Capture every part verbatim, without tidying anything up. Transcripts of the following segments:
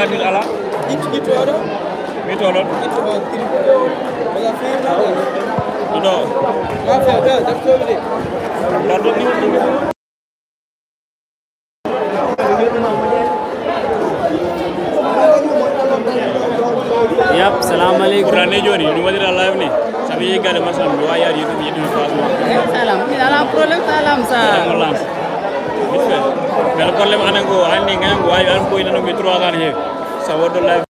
Min ala. Ittu, ittu oɗo. Mi to ɗon. Ittu o, ittu. Wala fi ma. Ɗo. Ma fe, ɗo, ɗo, ɗo, ɗo. Yap, salamu aleykum. Ɓurɗa ne jooni, no waɗira live ni? Sabi yeggade masam, mi wawi yaade YouTube, yeɗɗumi Facebook. Salam, mi ala problème, salam, sa. Salam, salam. Vite fait. Mais le problème, anan ko, anni, ngayon ko, wawi, an ko, ina no mi trois ans he. Sa woɗɗo live.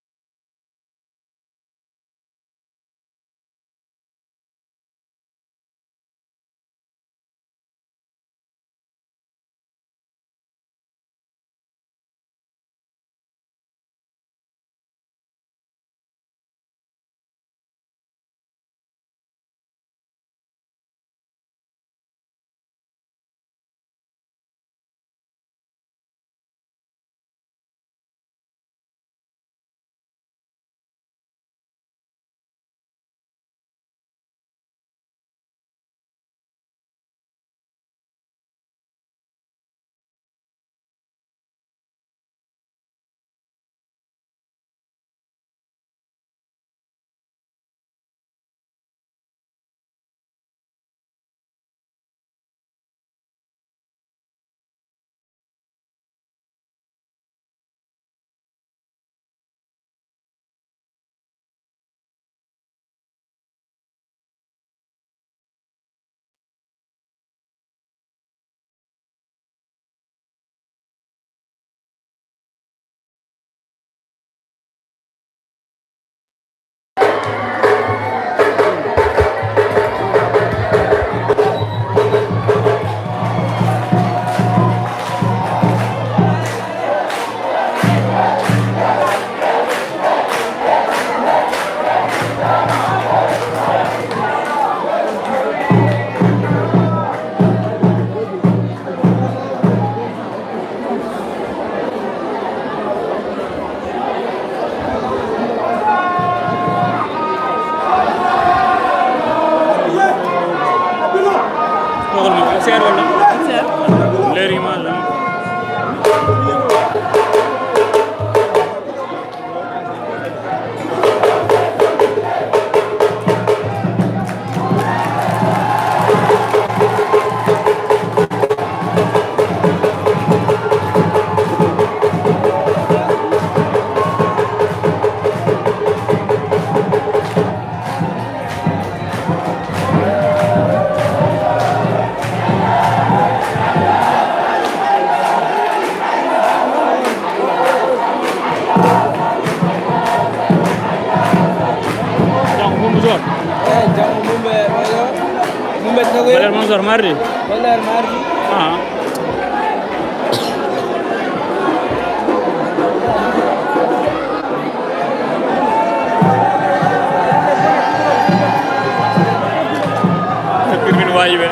Seer walla? Seer. Leer yi ma la. Jam, bonjour. Eh, jam, bonjour. Bonjour. Bonjour, mardi. Bonjour, mardi. Ah. Pirmin wayi ɓe.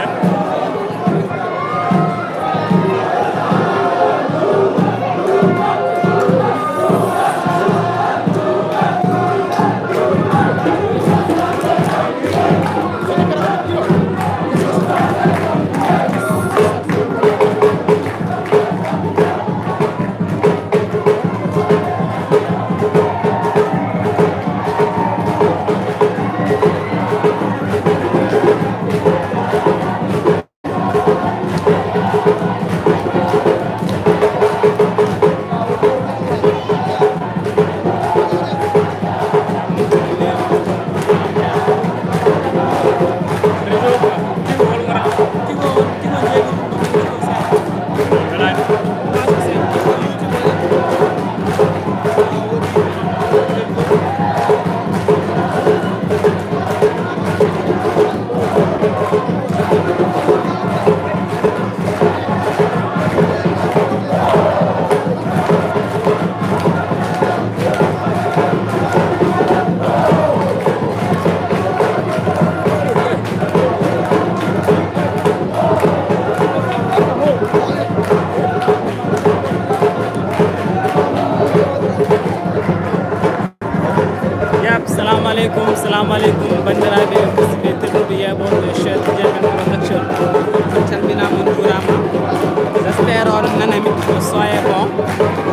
Yap, salamu aleykum, salamu aleykum, banndiraaɓe, musidɓe tedduɓe, yeeɓooɓe Cheikh Tidiane Production. On calminaama, on njuuraama. J'espère oɗon nanami, soyez bon.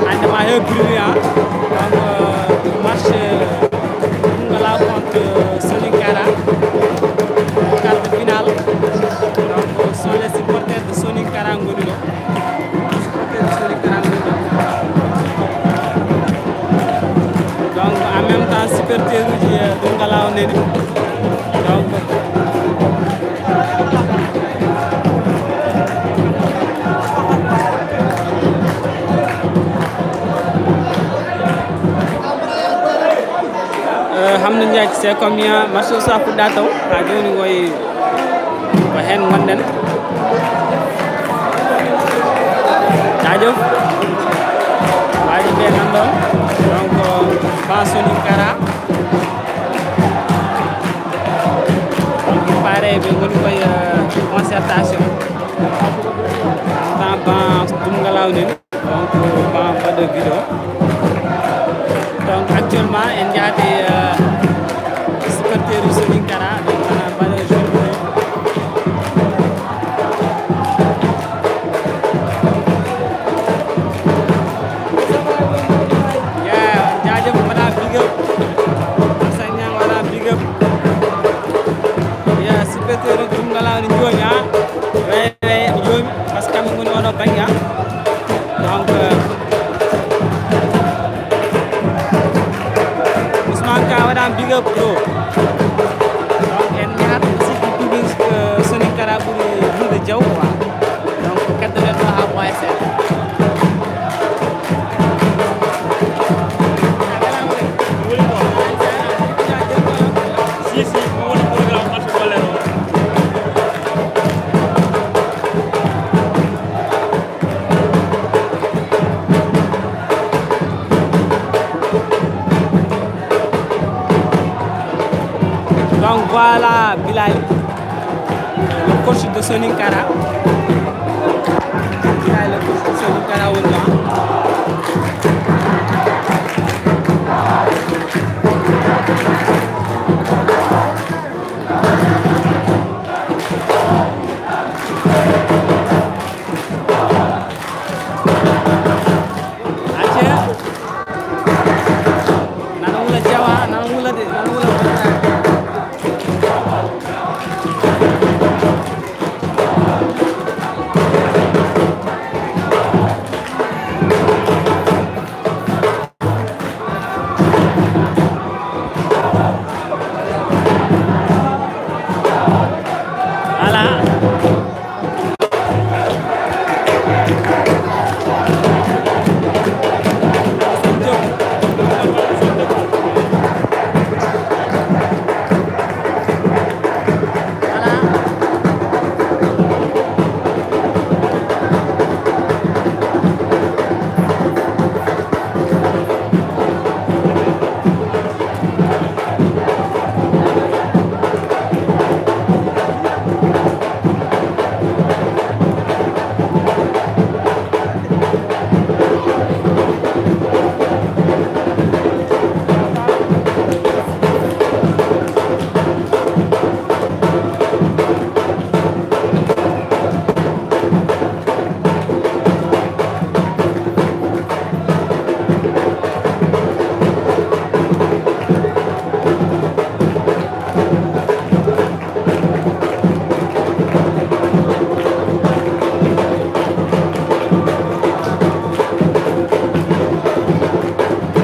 Hannde Ayo Bruya, donc, euh, match, euh, Dungala contre, euh, Soninkara, quart de finale. Donc, ce sont les supporters de Soninkara ngoni ɗo. Supporters de Soninkara ngoni ɗo. Donc, en même temps, supporters uji, euh, Dungala o nani. Donc, Euh, Hamdou Ndiaye, c'est combien? Match o so a fuɗɗa taw, ha joni koy ko hen gonɗen. Jaajëf. Waji ɓe nan ɗon. Donc, euh, Ban Soninkara. Donc, pareil, ɓe ngoni koye, euh, concertation. Tan Ban Dungala o nani. Donc, Ban mbaɗo vidéo. Donc, actuellement, en jaati, euh, supporter Soninkara, donc, on a mbaɗo vidéo. Yeah, jaajëf, mbaɗa big up. Asan Niang, mbaɗa big up. Yeah, supporter Dungala o nani joomi, ah. Wey, wey, joomi, parce que kamɓe ngoni oɗo bannge, ah. Donc, euh, Ousmane Ka waɗa big up, bro. Donc, en yahat aussi ko public, euh, Soninkara ɓuri Hulde Diaw, quoi. Donc, keddoɗen ɗo ha mois seeɗa. Si, si, ko woni programme match golle o. Donc voilà, Bilal, le coach de Soninkara. Bilal, le coach de Soninkara, on l'a. Acca. Nana wula jawa, nana wula de, nana wula. Ala.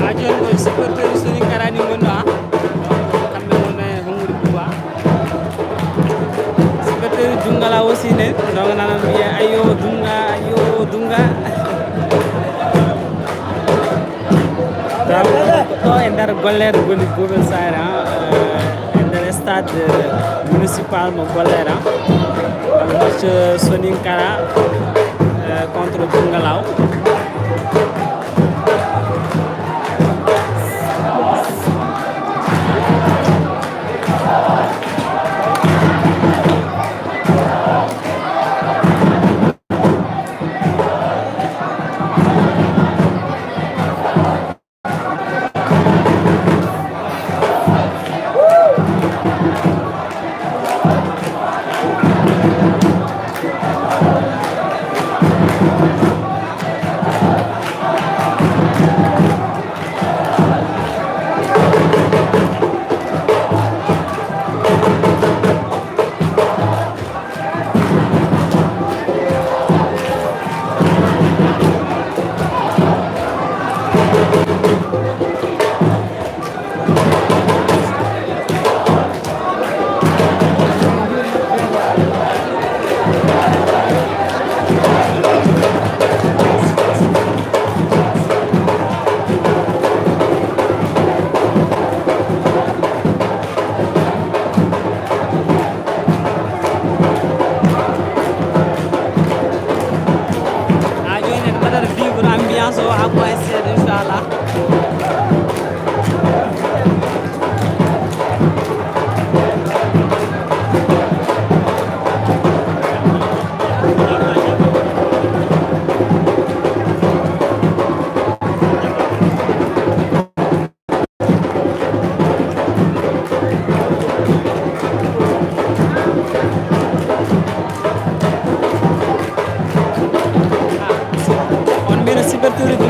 Ha jooni ko supporter Soninkara ni ngonno, ha? Kamɓe ngon e Hongri Bouba. Supporter Dungala aussi ne, donc nana mbiya, "Ayo Dunga, ayo Dunga." Donc, ɗo e nder gollere ngoni Boubel Sarr, hein, euh, e nder stade municipal mo gollere, hein. Donc, match Soninkara, euh, contre Dungala o.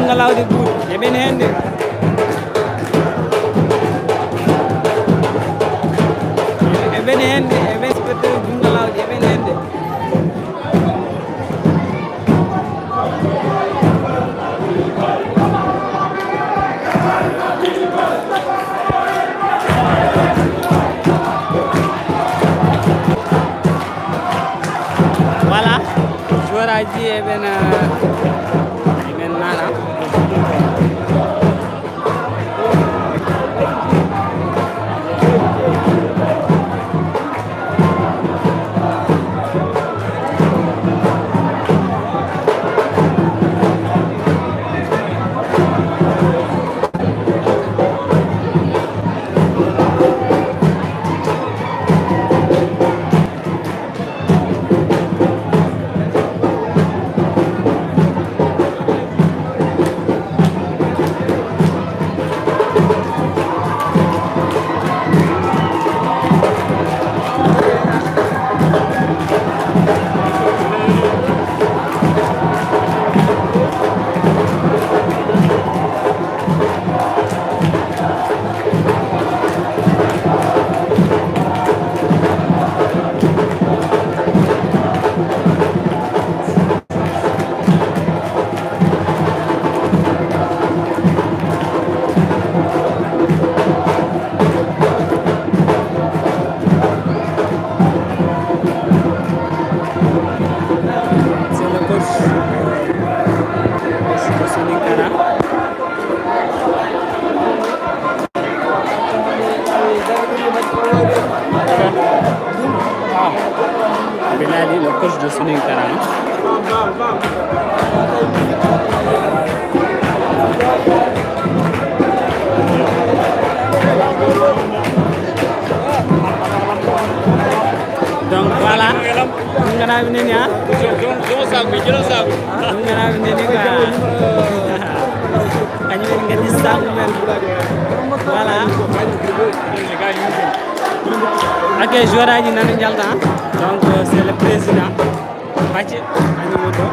Junngo Lawde Buuti, eɓen heen de. Eɓen heen de, eɓen spectateur Junngo Lawde, eɓen heen de. Voilà, jooraaji eɓen, eh, eɓen nana. C'est le coach. Coach de Soninkara. Bilali, le coach de Soninkara. Donc voilà, min ngana min neni, ha? Min ngana min neni quoi. Kañum en ngadi sac men. Voilà. Ok, joueur aji nana njalta, hein. Donc, euh, c'est le président. Bacce, kañum woni ɗo.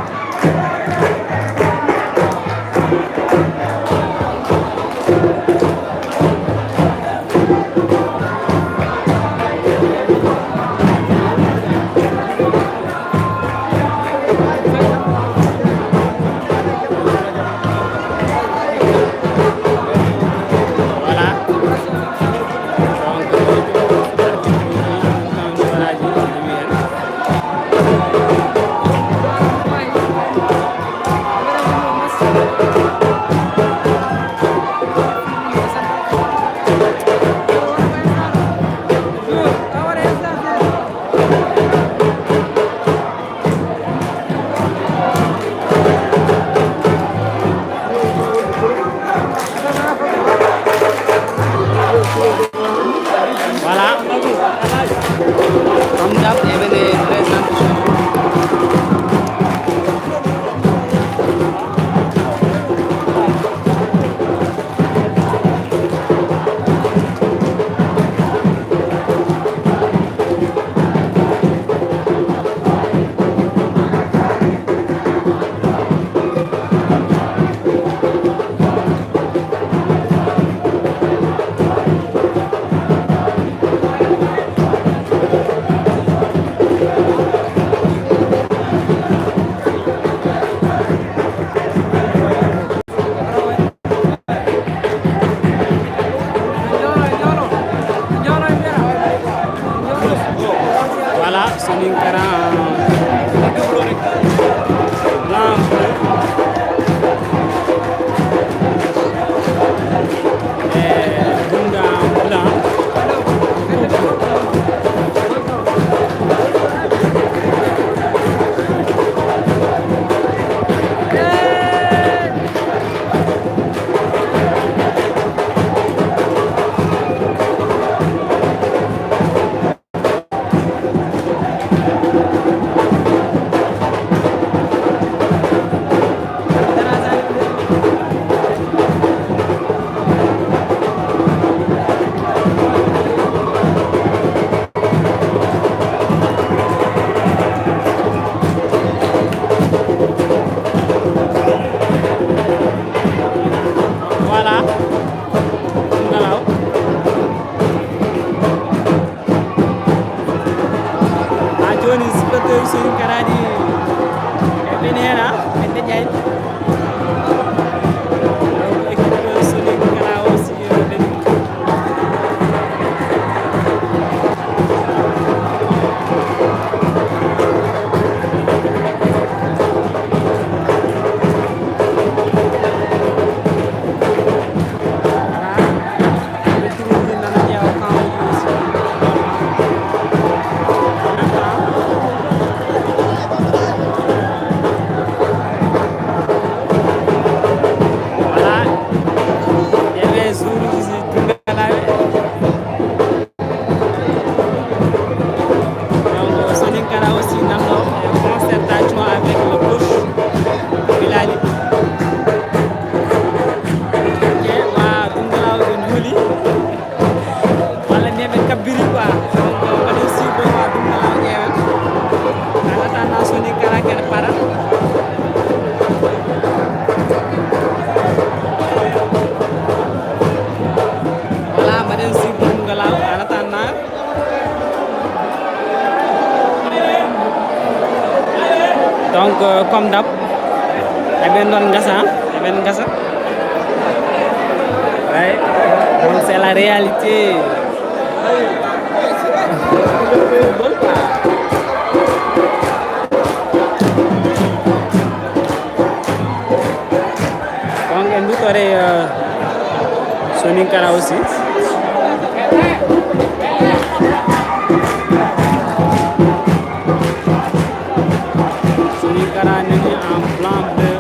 Voilà. Voilà. Comme d'hab, eɓene présente. Voilà, Soninkara. Blanc, bleu. Eh, Dunga, blanc. Soninkara ɗi, e ɓen hena, ɓe deƴƴay. Donc, équipe Soninkara aussi, euh, ɓen. Voilà. Ƴeewe suuduuji si Dunkaraɓe. Donc, Soninkara aussi dans la concertation avec le coach Bilali. Ok, wa Dunkaraɓe ɓe juuli. Walla mbiyen ɓe kabbiri quoi. Donc, mbaɗen suivre ma ɗum kala o ƴeewa. En attendant, Soninkara kene para. Voilà, mbaɗen suivre ɗum kala en attendant. Donc, euh, comme d'hab, eɓen ɗon gasa, eɓen gasa. Ouais. Donc, c'est la réalité. Donc, en duttore, euh, Soninkara aussi. Soninkara nani en blanc bleu.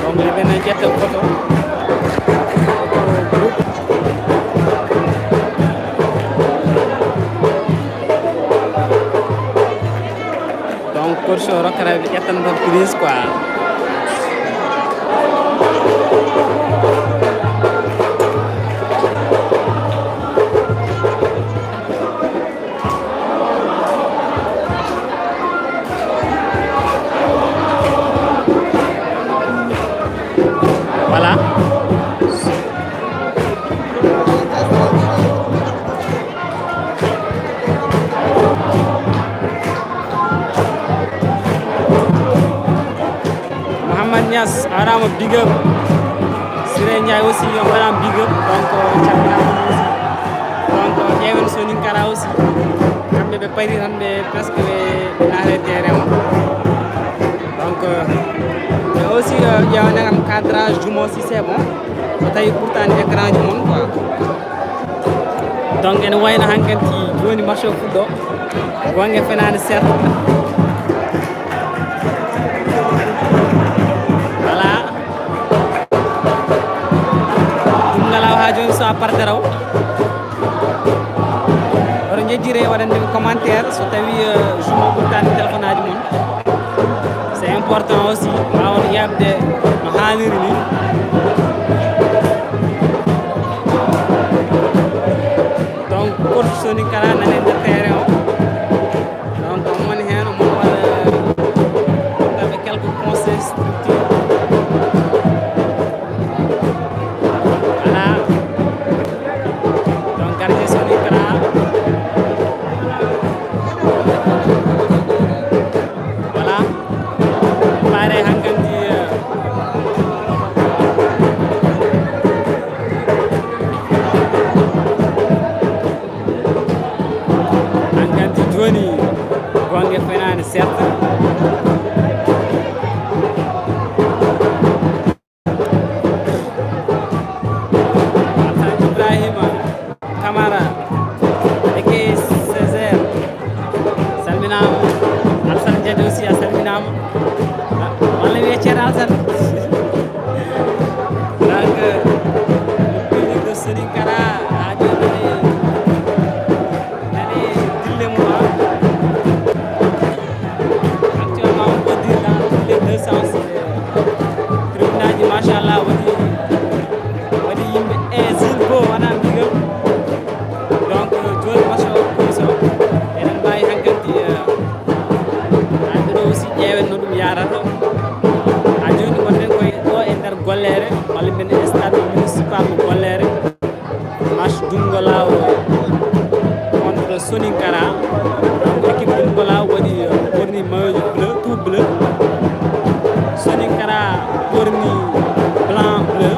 Donc, eɓen ƴetta photo. Donc, coach o rokkata ɓe ƴettan tan prise quoi. Voilà. Mouhamed Niass, a waɗaama big up. Siré Ndiaye aussi, on waɗaama big up. Donc, calminaama aussi. Donc, ƴeewen Soninkara aussi. Kamɓe ɓe pari tan, ɓe presque ɓe, ɓe naati e terrain o. Donc, euh, mais aussi, euh, ƴeewanen am cadrage jum o si c'est bon. So tawi ɓurtaani écran ji mon quoi. Donc, ene wayno hankkadi jooni match o fuɗɗo. Gonga fenaande seeɗa. Voilà. Ɗum ngalaa haa jooni so a partiraw. Oɗo njejjire waɗande mi commentaire so tawi, euh, jum o ɓurtaani téléphone aji mon. C'est important aussi, waawon yaɓde no haaniri ni. Donc, coach Soninkara nani e nder terrain o. Donc, on woni heen, omo waɗa, euh, quelques conseils structurés. Voilà. Donc, gardien Soninkara. Voilà. Pare hankkadi, euh, hankkadi jooni gonga fenaande seeɗa. Alhaji Ibrahima Camara, eke Césaire, salminaama. Alsan Diagne aussi, a salminaama. Walla wiye Ceerno Alsan. Donc, le public de Soninkara a dit, allez, dille mo, hein. Actuellement, on peut dire dans tous les deux sens, euh, tribune aji, machallah, waɗi, waɗi yimɓe. E Zilbo, wona big up. Donc, euh, jooni match o, police o, eɗen mbaawi hankkadi, euh, hannde ɗo aussi ƴeewen no ɗum yaarata. Haa jooni ngonɗen koye ɗo e nder Golleere, walla mbiyen e stade municipal mo Golleere. Match Dunngo Laaw contre Soninkara. Donc, équipe Dunngo Laaw waɗi ɓorni maillot bleu, tout bleu. Soninkara ɓorni blanc bleu.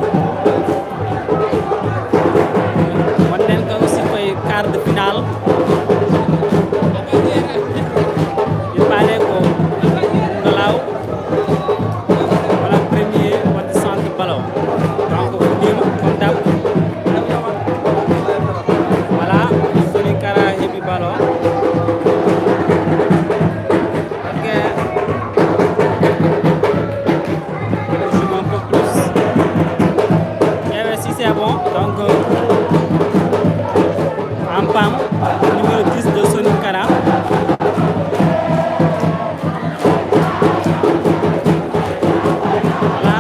Wonɗen ko aussi koye quart de finale. Ɓe paale ko Ngalaw. Wala premier, wala centre ballon. Donc, fuɗɗiima, comme d'hab. Voilà, Soninkara heɓi ballon. Ok. Je m'en peux plus. Eh ouais, si c'est bon, donc, euh, Ampam, numéro dix de Soninkara. Voilà.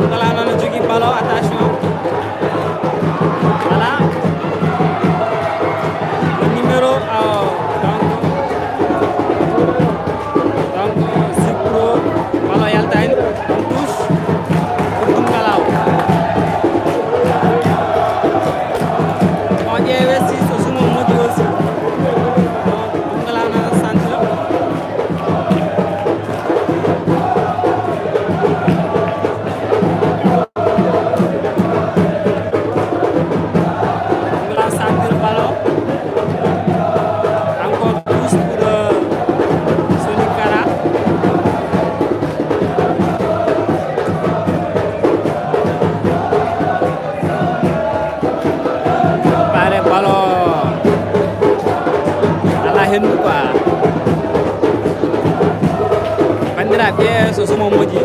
Voilà, noon o jogii ballon, attention. Voilà. Le numéro, euh, donc, donc, euh, Zipro, ballon yaltaani, donc touche pour Doungalaw. Bon, ƴeewe si so sumo moƴƴi aussi. Doungalaw nana centre. Doungalaw centre ballon. Encore tous pour, euh, Soninkara. Paale ballon. Alaa henndu quoi. Banndiraaɓe, so sumo moƴƴi.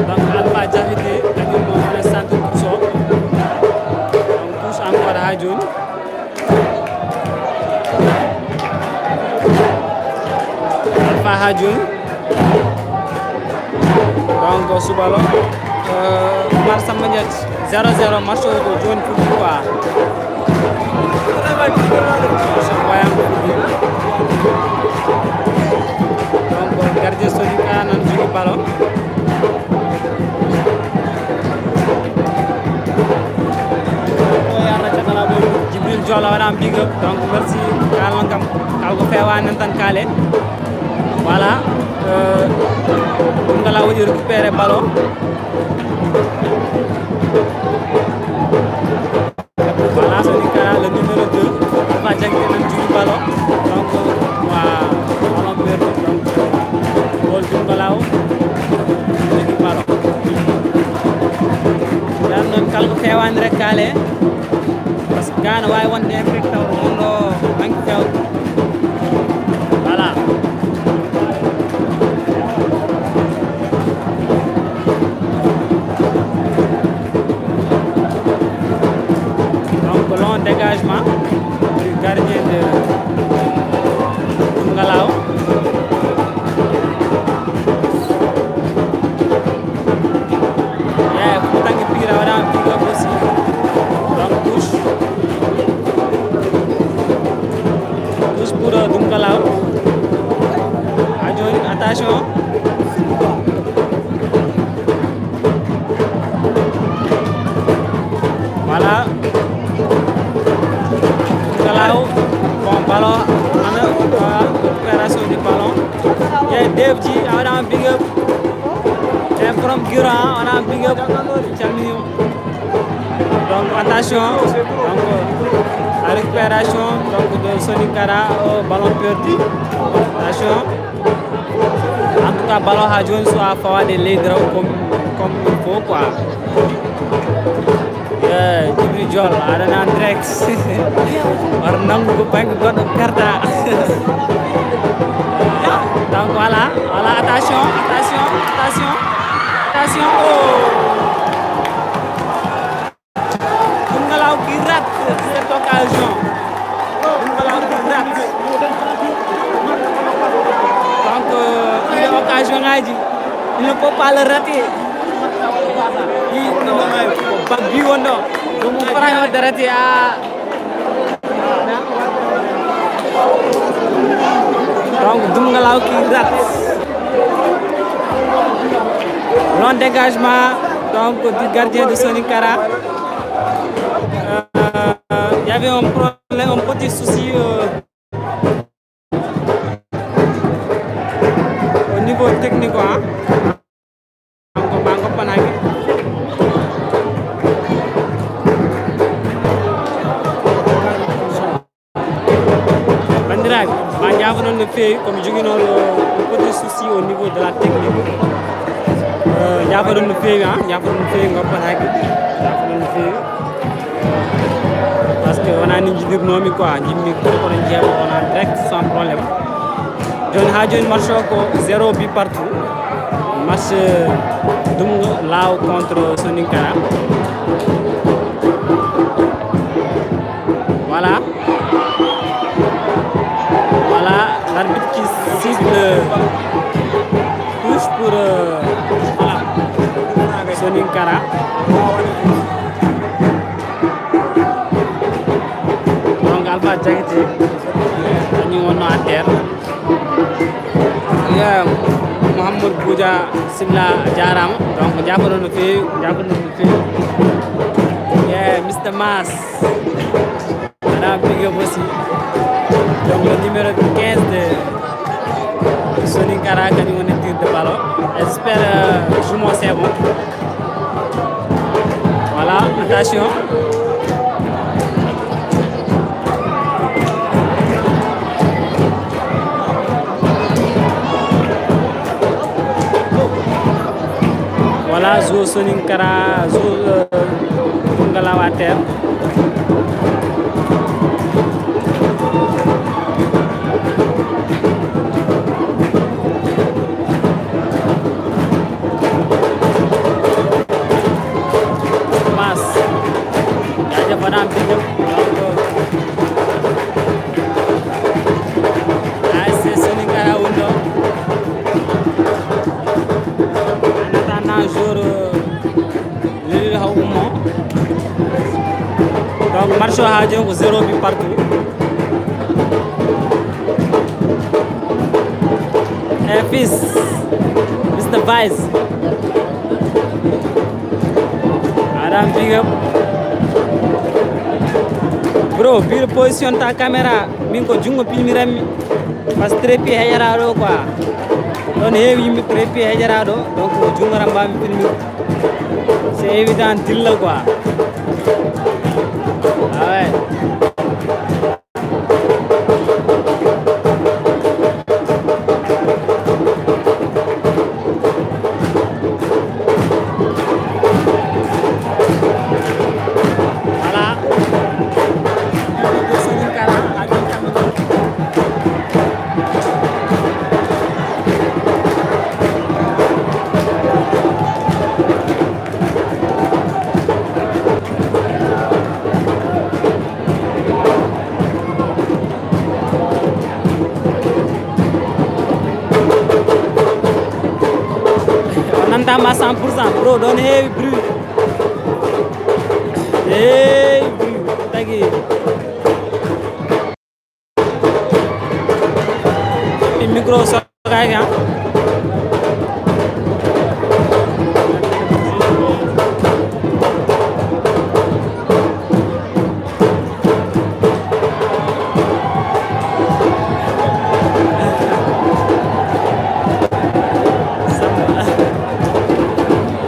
Donc, Alpha Diakhaté, kañum mo woni centre touche o. Donc, touche encore haa jooni. Alpha haa jooni. Donc, Subalo, euh, Oumar Samba Ndiaye, zéro zéro, match o ko jooni fuɗɗi quoi. Match o ko wayan fuɗɗi. Donc, gardien Soninka nan jogi ballon. Djibril Diol a waɗaama big up, donc merci, kaalno kam, kala ko feewaani en tan kaale. Voilà, euh, Doungalaw waɗi récupéré ballon. Voilà, Soninka, le numéro deux, Alpha Diakhaté nan jogi ballon. Donc, wa ballon perdu. Donc, goal Doungalaw, jogi ballon. Nden noon, kala ko feewaani rek kaale. Parce que gaa no waawi wonde infecté o, wonɗo hanki fewde. Voilà. Donc, long dégagement du gardien de Doungalaw. Eh, Futanke Pire a waɗaama big up aussi. Donc, touche. Touche pour, euh, Doungalaw. Haa jooni, attention. Voilà. Ngalaw. Bon, ballon. Ana, euh, récupération du ballon. Yeah, Dave G, a waɗaama big up. And from Gura, a waɗaama big up. Calmini. Donc, attention. Donc, la récupération, donc, de Soninkara, euh, ballon perdu. Attention. En tout cas, ballon haa jooni so a fawaade leydi raw comme, comme il faut quoi. Eh, Djibril Diol, aɗa nana direct. War nangu ko bannge goɗɗo perta. Donc voilà, voilà, attention, attention, attention, attention. Oh. Doungalaw qui rate cette occasion. Doungalaw qui rate. Donc, euh, il est occasion ngaji. Il ne faut pas le rater. Il, non, non, non, ko bag bi wonɗo. Ɗum o fotani waɗde raté. Ah. Donc, Doungalaw qui rate. Long dégagement donc du gardien de Soninkara. Euh, il y avait un problème, un petit souci euh, au niveau technique, hein. Ko ɓe ngoppanaki. Banndiraaɓe, ma njaafoɗon no feewi, komi joginooɗo un petit souci au niveau de la technique. Euh, njaafoɗon no feewi, hein, njaafoɗon no feewi, ngoppanaki. Njaafoɗon no feewi. Parce que wona ni jiɗirnomi quoi, jimmi kono jeeɓa on en direct sans problème. Joni ha joni match o ko zéro but partout. Match dumgo law contre Soninkara. Voilà. Voilà l'arbitre qui siffle touche pour euh, voilà. Soninkara. Donc Alpha Diakité kañum wonno à terre. Yeah, Mouhamadou Boudia Silla jarama. Donc jaafoɗon no feewi, jaafoɗon no feewi. Yeah, Mister Mas. Voilà, big up aussi. Donc le numéro quinze de Soninkara kañum woni tirde ballon. J'espère euh, jumeau c'est bon. Voilà, attention. Voilà, zo Soninkara, zo euh, Bungalawater. Mas. Jaajëf, madame Bintou. Donc, A S C Soninkara woni ɗo. En attendant, jour, euh, Lille Hawmo. Donc, match o ha joni ko zéro but partout. Eh, fils, Mister Vice. Adam, big up. Bro, biro position ta caméra. Min ko jungo pilmiranmi. Parce que trépied heƴata ɗo quoi. Ɗon heewi yimɓe trépied heƴata ɗo. Donc ko jungo tan mbawmi pilmi. C'est évident dilla quoi. Ah ouais. Voilà. O nantama cent pour cent, bro, ɗon heewi bruit. Heewi bruit, tagi. Micro so kaake, ha?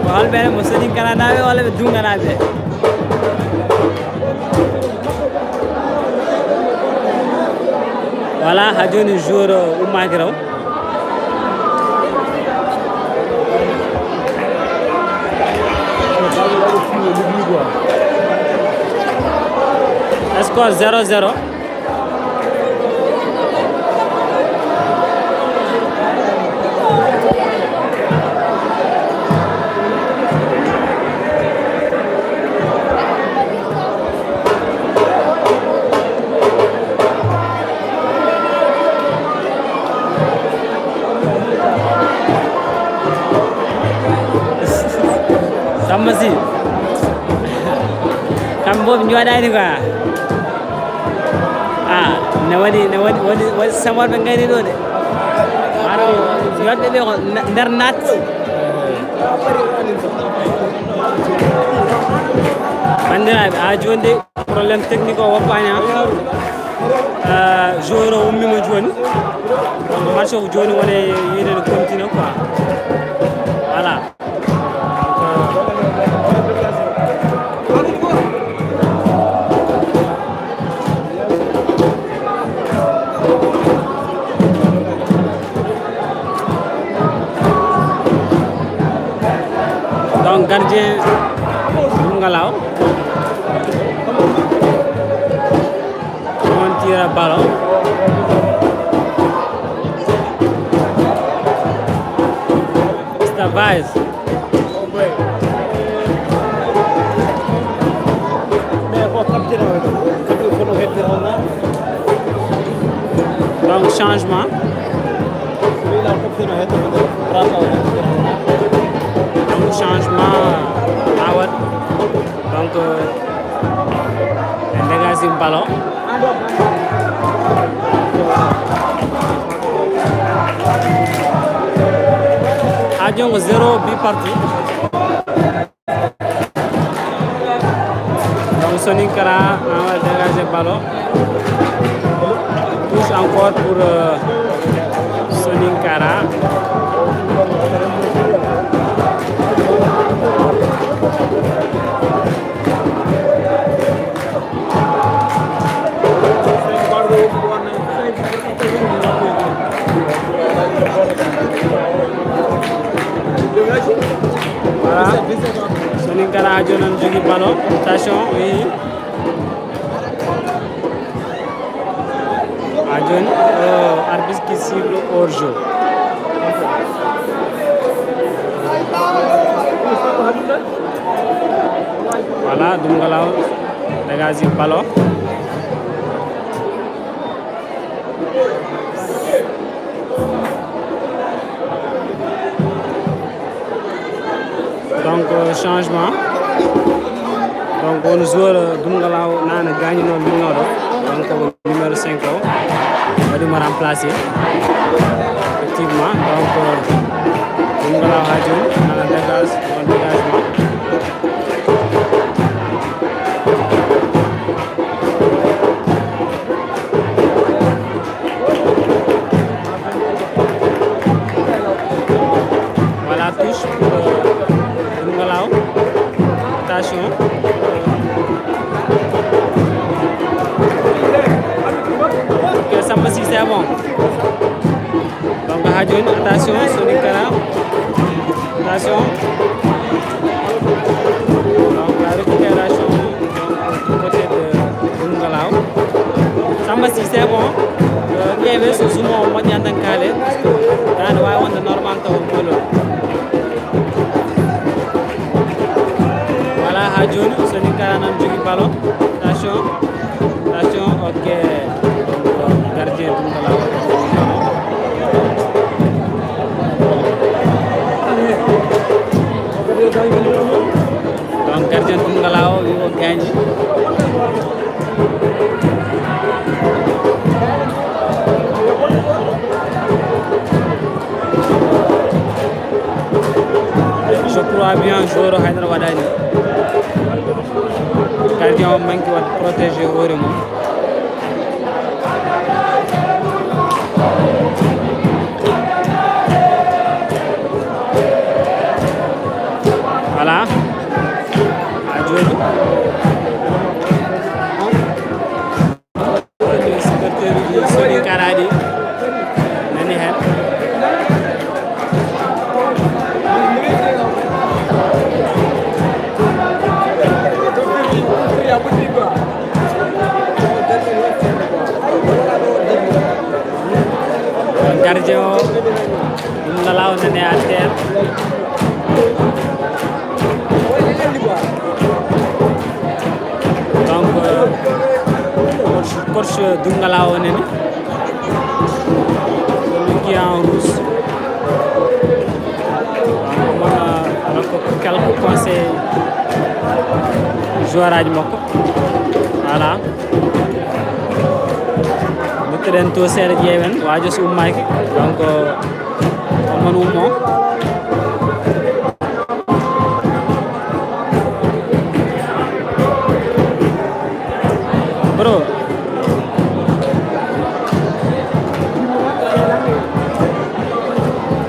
Ko holɓe mo Soninkara naaɓe walla ɓe Dunga naaɓe? Voilà, ha joni joueur ummaaki raw. Score zéro zéro. Samba si. Kamɓe fof ɓe njooɗaani quoi. Ah, ne waɗi, ne waɗi, waɗi, waɗi samorɓe ngayni ɗo de. Maro. Waɗɓe ɓe ko na-, nder naat. Banndiraaɓe, haa jooni de, problème technique o woppaani, ha. Ah, joueur o ummiima jooni. Donc, match o ko jooni woni yiide no continue, quoi. Voilà. Donc, gardien Ngalaw on tira ballon. Stabilise. Donc, changement. Donc, changement. Awat. Donc, euh, en dégage ballon. Ha jongo zéro but partout. Donc, Soninkara, on va dégager ballon. Touche encore pour, euh, Soninkara. Voilà. Soninkara ha jooni on jogi ballon. Attention, oui. Ha jooni, euh, arbitre qui siffle hors jeu. Voilà, Doum Galaw dégage ballon. Donc, euh, changement. Donc, on joueur, euh, Doum Galaw nana gagné non minnoɗo. Donc, numéro cinq o waɗimo remplacé. Effectivement, donc, euh, Doum Galaw ha jooni nana dégage, on dégagement. Voilà, touche pour, euh, Ngalaw. Attention. Ok, Samba Sy, c'est bon. Donc, ha jooni, attention, Soninkara. Attention. Donc, la récupération, donc, du côté de Ngalaw. Samba Sy, c'est bon. Euh, ƴeewe so jumeau o moƴƴani tan kaale. Parce que dande wawi wonde normal taw o golol. Voilà, ha jooni, Soninkara nan jogi ballon. Attention. Attention, ok. Gardien Doum Galaw. Donc, gardien Doum Galaw, wi o gagné. Je crois bien, joueur o haydara waɗani. Gardien o manque waɗde protégé hoore mum. Voilà. Ha jooni. Supporteruuji Soninkara ɗi nani heen. Gardien o, Doum Galaw nani à terre. Donc, euh, coach, coach Doum Galaw o nani. Celui qui est en rouge. Donc, on a, on a quelques conseils joueur aji makko. Voilà. Nuttoɗen to seeɗa ƴeewen. Waajo so ummaaki. Donc, on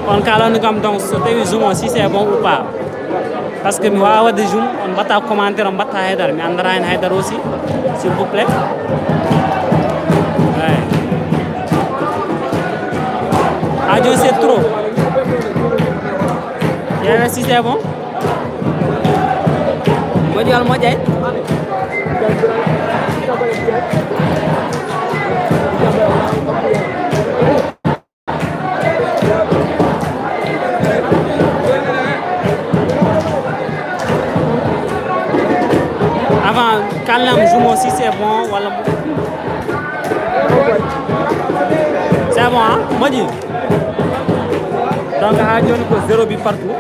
On kaalani kam, donc, so tawi zoom o, si c'est bon ou pas. Parce que mi wawa wadde zoom, on mbatta commentaire, on mbatta haydara. Mi andata hen haydara aussi, s'il vous plaît. Ouais. Ah, Dieu, c'est trop. Yeah, si c'est bon. Moƴƴi walla moƴƴaani? Avant, kaalnam zoom o, si c'est bon, walla mo-, c'est bon, hein? Moƴƴi. Donc, ha joni ko zéro but partout.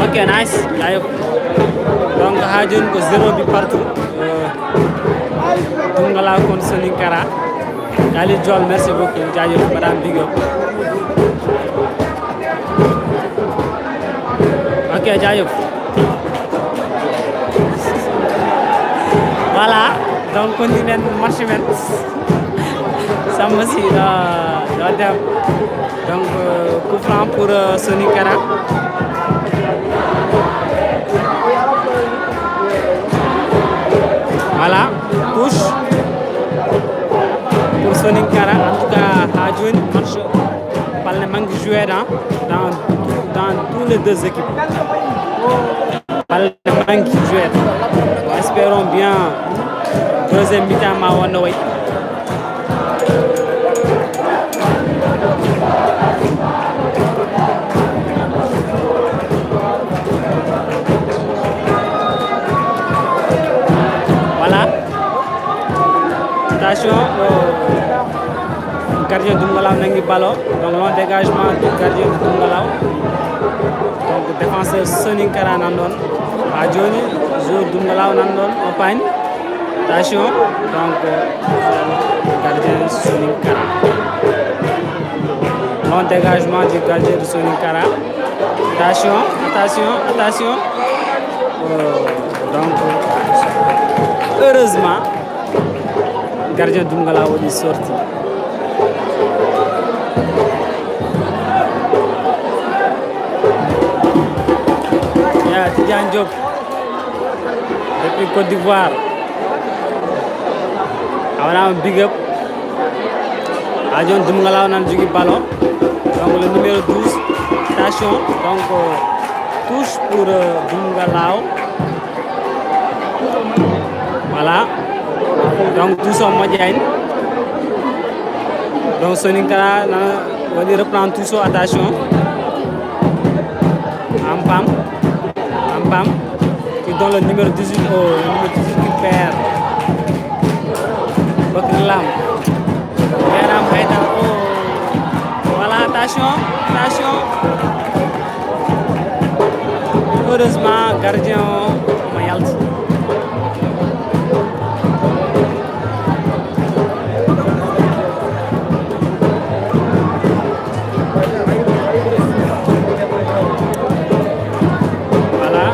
Ok, nice. Jaajëf. Donc, ha joni ko zéro but partout. Euh, Dungalaw kon Soninkara. Khalid Diol, merci beaucoup. Jaajëf, madame, big up. Ok, jaajëf. Voilà, donc, continue marche, man. Samba si, da, da dem. Donc, euh, coup franc pour, euh, Soninkara. Voilà, touche pour Soninkara. En tout cas, ha joni, match balle manque joué dans, dans, dans tous les deux équipes. Balle manque joué. Espérons bien deuxième mi-temps ma wonno way. Voilà. Attention, oh. Gardien Dungalaw nangi ballon. Donc, long dégagement du gardien de Dungalaw. Donc, défenseur Soninkara nan ɗon. Ha joni, joueur Dungalaw nan ɗon, o pañ. Attention, donc, gardien Soninkara. Long dégagement du gardien de Soninkara. Attention, attention, attention. Euh, donc, heureusement, gardien Dungalaw waɗi sorti. Ya, Tidiane Diop. Depuis Côte d'Ivoire. A waɗama big up. Ha joni Dungalaw nan jogi ballon. Donc, le numéro douze. Attention. Donc, euh, touche pour, euh, Dungalaw. Voilà. Donc, touche o moƴƴani. Donc, Soninkara nana waɗi reprendre touche o. Attention. Ampam. Ampam. Qui donne le numéro dix-huit au numéro dix-huit qui perd. Bakri Lam. Yaram Haydara. Oh. Voilà, attention, attention. Heureusement, gardien o omo yalti. Voilà.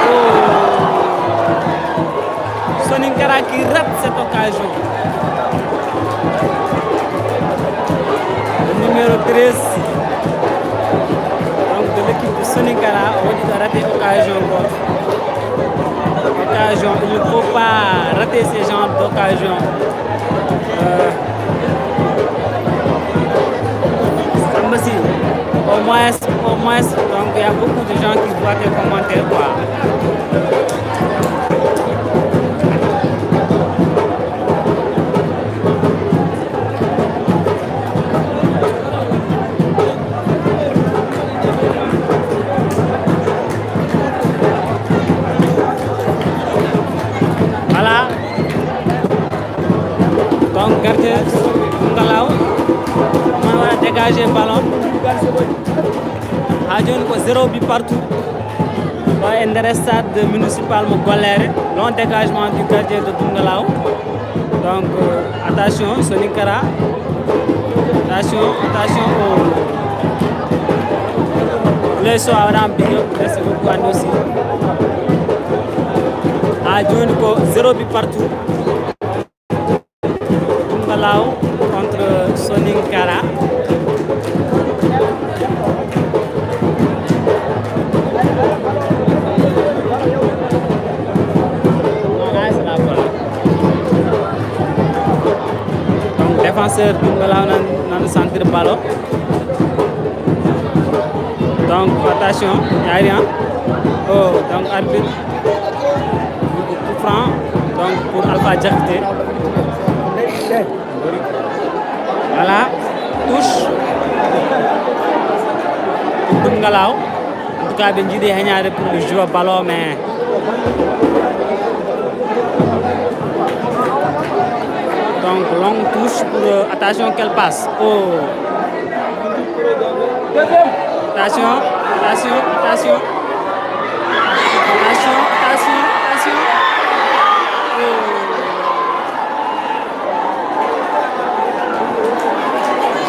Oh. Soninkara qui rate cette occasion. Le numéro treize, donc, de l'équipe de Soninkara, on dit de rater occasion, quoi. Occasion, il ne faut pas rater ces genres d'occasion. Euh, Samba si, au moins, au moins, donc, il y a beaucoup de gens qui voient tes commentaires, quoi. Voilà. Donc, gardien Dungalaw, on va dégager ballon. Ha joni ko zéro but partout. Ɗo e nder stade municipal mo Golléré. Long dégagement du gardien de Dungalaw. Donc, euh, attention, Soninkara. Attention, attention. Oh. Leyso a waɗama big up. Merci beaucoup, Anne aussi. Ha joni ko zéro but partout. Défenseur Doungalaw nan, nan sentir ballon. Donc, attention, y a rien. Oh, donc, arbitre. Coup franc, donc, pour Alpha Diakité. Voilà, touche. Pour Doungalaw. En tout cas, ɓe njiɗi heñaade pour le joueur ballon, mais donc longue touche pour, euh, attention, quelle passe. Oh. Attention, attention, attention. Attention, attention, attention. Oh.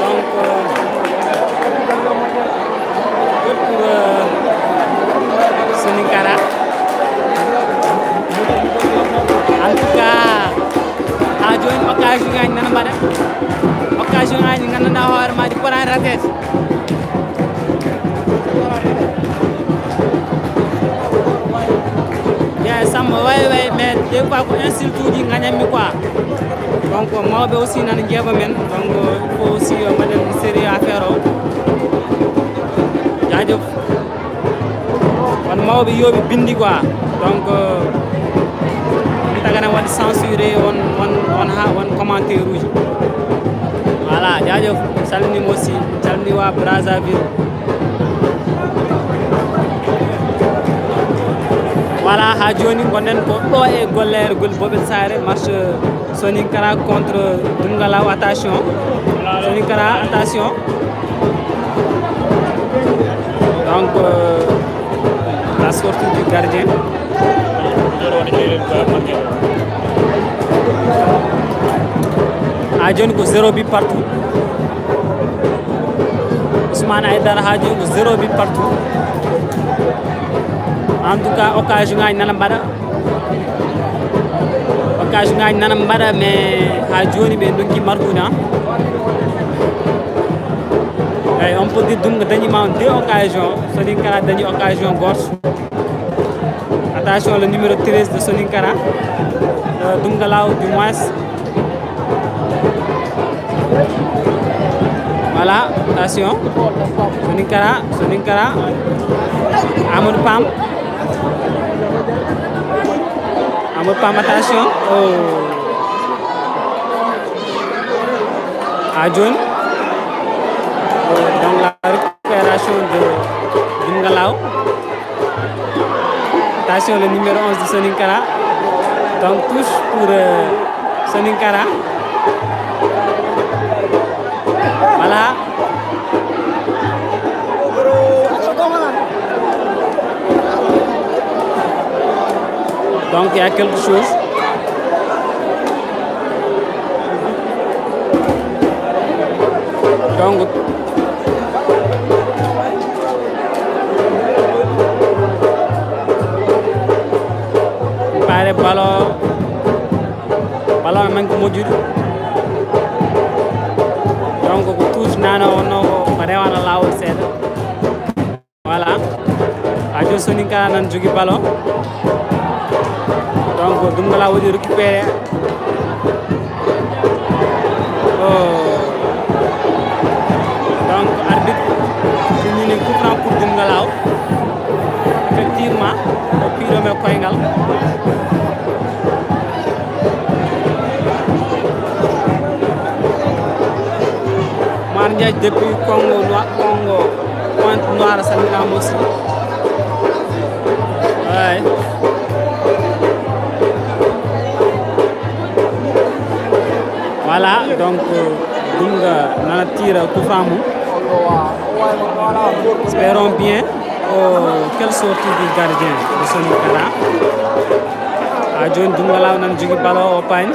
Donc, euh, pour, euh, Soninkara. En tout cas, haa jooni occasion ngaaji nana mbaɗa. Occasion ngaaji nganndanɗaa hoore maaji potaani rateede. Bien, Samba, way, way, mais des fois ko insulte uji ngañammi quoi. Donc, mawɓe aussi nana njeeɓa men. Donc, il faut aussi, euh, mbaɗen sérieux affaire o. Jaajëf. Won mawɓe yooɓe binndi quoi. Donc, euh, mi tagana waɗi censuré on, on, on ha, on commentaire uji. Voilà, jaajëf. Salmini mo aussi. Salmini waa Brazzaville. Voilà, haa jooni ngonɗen ko ɗo e golleere gol Bobel Saare, match Soninkara contre Doungalaw. Attention. Soninkara, attention. Donc, euh, la sortie du gardien. Haa jooni ko zéro but partout. Ousmane Aïdara, haa jooni ko zéro but partout. En tout cas, occasion ngaaji nana mbaɗa. Occasion ngaaji nana mbaɗa, mais haa jooni ɓe ndonki marqude, hein. Eyi, on peut dire Doungalaw dañi ma on deux occasions. Soninkara dañi occasion gooto. Attention, le numéro treize de Soninkara. Euh, Doungalaw, du moins. Voilà, attention. Soninkara, Soninkara. Amadou Pam. Amadou Pam, attention. Oh. Haa jooni. Oh, donc la récupération de Doungalaw. Attention, le numéro onze de Soninkara. Donc, touche pour, euh, Soninkara. Voilà. Donc, il y a quelque chose. Donc, ɓaade ballon, ballon ne manque moƴƴude. Donc, ko touche nana wonno ko, ko rewana laawol seeɗa. Voilà. Haa jooni Soninkara nan jogi ballon. Donc, Doungalaw waɗi récupéré. Oh. Donc, arbitre signini coup franc pour Doungalaw. Effectivement, o piiɗo me koyngal. Mar Ndiaye depuis Congo, Noi-, Congo, Pointe Noire, salminaama aussi. Ouais. Voilà, donc, Doungalaw nana tira coup franc mum. Espérons bien. Oh, quelle sortie du gardien de Soninkara. Haa jooni Doungalaw nan jogi ballon o pañ.